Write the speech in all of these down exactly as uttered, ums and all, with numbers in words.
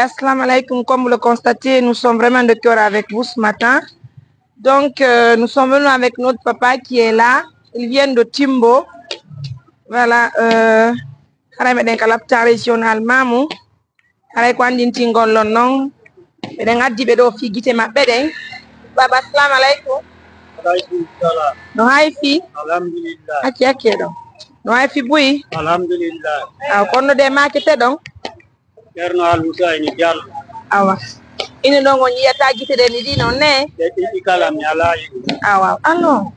Assalamu alaikum. Comme vous le constatez, nous sommes vraiment de cœur avec vous ce matin. Donc, euh, nous sommes venus avec notre papa qui est là. Il vient de Timbo. Voilà. Euh, haray meɗen ka lapta régional Mamou. Haray ko anndintingol lon noon. Meɗen addi ɓe ɗo fii gite maɓɓe ɗen. Baba, assalamu alaikum. Alaikum salam. No hay fii? Alhamdulillah. Acci, acci ɗon. No hay fii buy? Alhamdulillah. Aw, kono de maake te ɗon? Ceerno Alu Sayni Diallo. Awa. Ine ɗon on yiyata gite ɗe ɗiɗi noon ne? Ɗe ɗiɗi kala mi alaa e ɗum. Awa. Allo.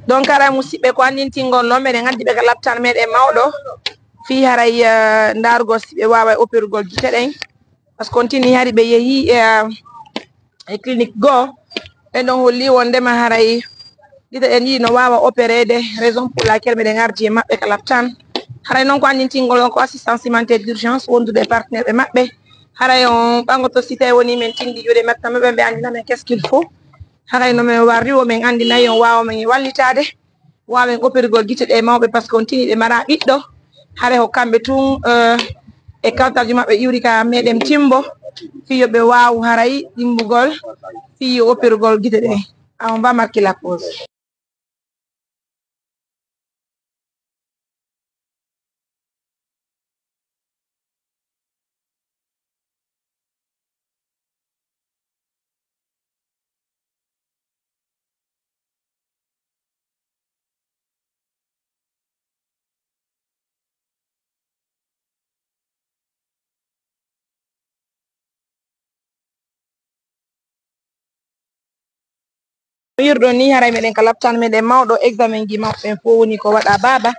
Donc, haray musidɓe, ko anndintingol noon, meɗen addi ɓe ka laptal meɗen mawɗo. Fii haray, eh, ndaarugol si ɓe waawa e operugol gite ɗen. Parce que on tini hari ɓe yehi, eh, e clinique goo, ɓen ɗon holli wondema haray gite ɗen ɗiɗi no waawa opereede, raison pour laquelle meɗen ardi e maɓɓe ka laptan. Haray noon ko anndintingol on ko assistance humanitaire d'urgence wondude e partenaire ɓe maɓɓe. Haray on ɓanngoto si tawi woni men tindi juuɗe maɓɓe, ɓe anndina men qu'est-ce qu'il faut. Haray no men warri o, men anndinay on waawa men e wallitaade. Waawen operugol gite ɗe mawɓe, parce que on tini ɓe mara ɓiɗɗo. Haray ko kamɓe tun, eh, e kawtalji maɓɓe iwri ka meɗen Timbo, fii yo ɓe waawu haray ɗimmugol, fii yo operugol gite ɗe. Ah, on va marquer la pause. Wirɗo ni, haray meɗen ka laptan meɗen mawɗo, examen ji maɓɓe fof woni ko waɗa baaba.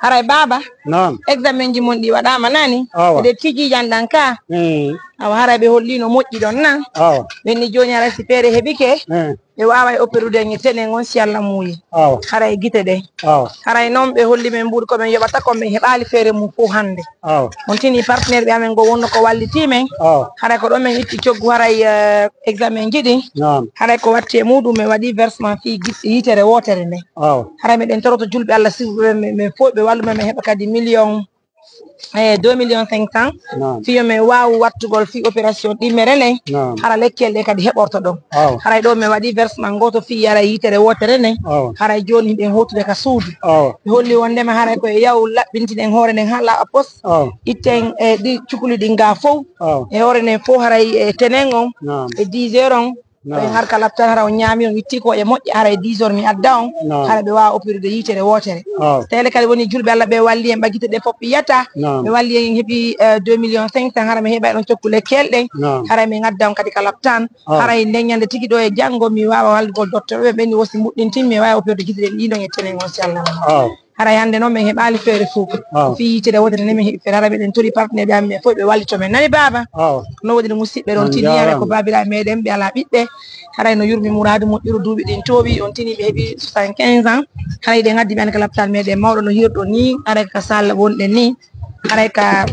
Haray baaba, Naam. Examen ji mon ɗi waɗaama nani? Awa. Nde tigi janɗan ka. Mm. Awa, haray ɓe holli no moƴƴi ɗon na? Awa. Ɓen ni jooni haray si feere heɓike, Mm. ɓe waaway operude e tenen on si Allah muuyi. Awa. Haray gite ɗen. Awa. Haray noon ɓe holli men mbuuɗi ko ɓen yoɓata kon, ɓen heɓaali feere mum fof hannde. Awa. On tini partenaire ɓe amen ngo wonno ko wallitii men. Awa. Haray ko ɗon men itti coggu haray, eh, examen ji ɗi. Naam. Haray ko watti e muɗum, men waɗi versement fii gi-, yitere wootere nde. Awa. Haray meɗen toroto julɓe Allah sirɓe ɓe, men, men fof ɓe wallu men, men heɓa kadi million, eh, deux millions cinq cents. Naam. Fii yo men waawu wattugol fii opération ɗimmere nden. Naam. Hara lekkele ɗe kadi heɓorto ɗon. Awa. Haray ɗo men waɗi versement gooto fii haray yitere wootere nden. Awa. Haray jooni hiɗen hootude ka suudu. Awa. Ɓe holli wondema haray ko e yaw laɓɓintiɗen hoore nden haa laaɓa pos. Awa. Itten, eh, ɗi cukuli ɗin gaa fow. Awa. E hoore nden fow haray e tenen on. Naam. E dix heures on. Naam. Ko en har ka laptan hara on ñaami, on itti ko e moƴƴi, hara e dix heures mi adda on. Naam. Hara ɓe waawa operude yitere wootere. Awa. So tawii kadi woni julɓe Allah ɓe walli en ɓa gite ɗe fof yiyata. Naam. Ɓe walli en, en heɓi, eh, deux millions cinq cents, hara mi heɓa ɗon cokku lekkele ɗen. Naam. Hara min adda on kadi ka laptan. Awa. Haray nden ñande tigi ɗo e janngo mi waawa wallugol docteur ɓe, ɓen ni wosi mbuɗɗintin mi waawa operude gite ɗen ɗiɗon e tenen on si Allah. Awa. Haray hannde noon, min heɓaali feere fof. Awa. Fii yitere wootere nde min heɓi feere, haray miɗen tori partenaire ɓe amen fof ɓe wallito men. Nani, baaba? Awa. No waɗi no musidɓe ɗon tini, haray ko baabiraaɓe meɗen ɓe alaa ɓiɓɓe. Haray no yurmi muraadu moƴƴuru duuɓi ɗin toowi, on tini ɓe heɓi soixante-quinze ans. Haray ɗen addi ɓe an ka laptal meɗen mawɗo no hirɗo ni, haray ka salle wonɗen ni. Haray ka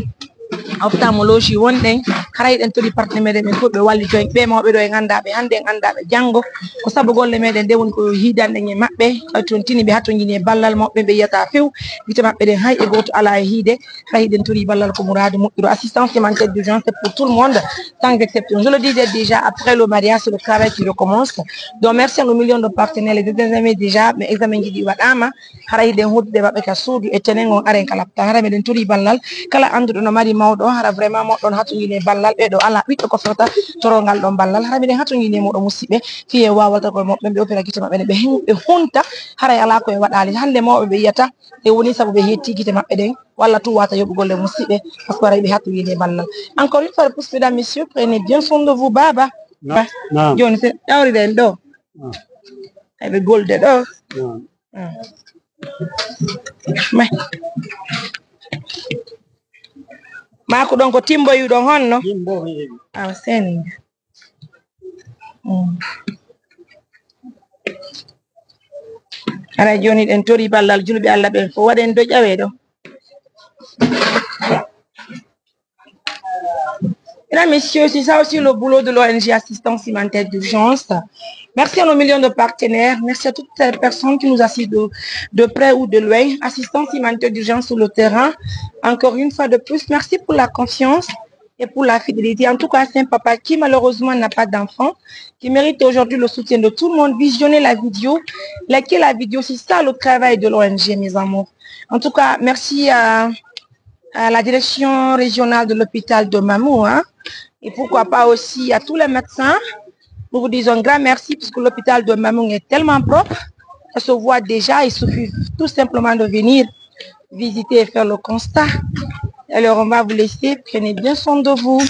ophtalmologie wonɗen, haray eɗen tori partenaire meɗen ɓen fof ɓe wallito en, ɓe mawɓe ɗo en anndaa ɓe hannde, en anndaa ɓe janngo. Ko sabu golle meɗen ɗe woni ko hiidanɗen e maɓɓe, tawi toon tini ɓe hatonjini e ballal mawɓe ɓe yiyata few, gite maɓɓe ɗen hay e gooto alaa e hiide, haray eɗen tori ballal ko muraadu moƴƴuru. Assistance humanitaire d'urgence, c'est pour tout le monde, sans exception. Je le disais déjà, après le mariage, c'est le travail qui recommence. Donc, merci à nos millions de partenaires, les examens déjà, mais examen ji ɗi waɗaama, haray hiɗen hootude maɓɓe ka suudu e tenen on, haren ka laptan. Haray meɗen tori ballal kala annduɗo no mari mawɗo, hara vraiment mawɗo no hatonjini e ballal, ɓe ɗo alaa ɓiɗɗo ko fewta toroo ngal ɗon ballal. Haray meɗen hatonjini e muɗum musidɓe, fii e waawaltagol maɓɓe, ɓe opera gite maɓɓe ɗe, ɓe hin-, ɓe hunta, haray alaa ko ɓe waɗaali. Hannde mawɓe ɓe yiyata, e woni sabu ɓe hetti gite maɓɓe ɗen, walla tu wata yoɓugol e musidɓe, parce que haray ɓe hatonjini e ballal. Encore une fois de plus, mesdames, messieurs, prenez bien soin de vous, baaba. Na-, Ba-, naam. Jooni se ɗawriɗen ɗo. Ah. Ay ɓe golde ɗo. Naam. Mm. May. Maa ko ɗon ko timboyuɗon honno? Timbo mi heɓi. Awa seni. Mm. Haray jooni eɗen tori ballal julɓe Allah ɓen fof. Waɗen do ƴawe ɗo. Mesdames, messieurs, c'est ça aussi le boulot de l'O N G Assistance Humanitaire d'Urgence. Merci à nos millions de partenaires. Merci à toutes ces personnes qui nous assistent de, de près ou de loin. Assistance Humanitaire d'Urgence sur le terrain. Encore une fois de plus, merci pour la confiance et pour la fidélité. En tout cas, c'est un papa qui malheureusement n'a pas d'enfant, qui mérite aujourd'hui le soutien de tout le monde. Visionnez la vidéo, likez la vidéo, c'est ça le travail de l'O N G, mes amours. En tout cas, merci à, à la direction régionale de l'hôpital de Mamou, hein, et pourquoi pas aussi à tous les médecins. Nous vous disons un grand merci puisque l'hôpital de Mamou est tellement propre. Ça se voit déjà, il suffit tout simplement de venir visiter et faire le constat. Alors, on va vous laisser. Prenez bien soin de vous.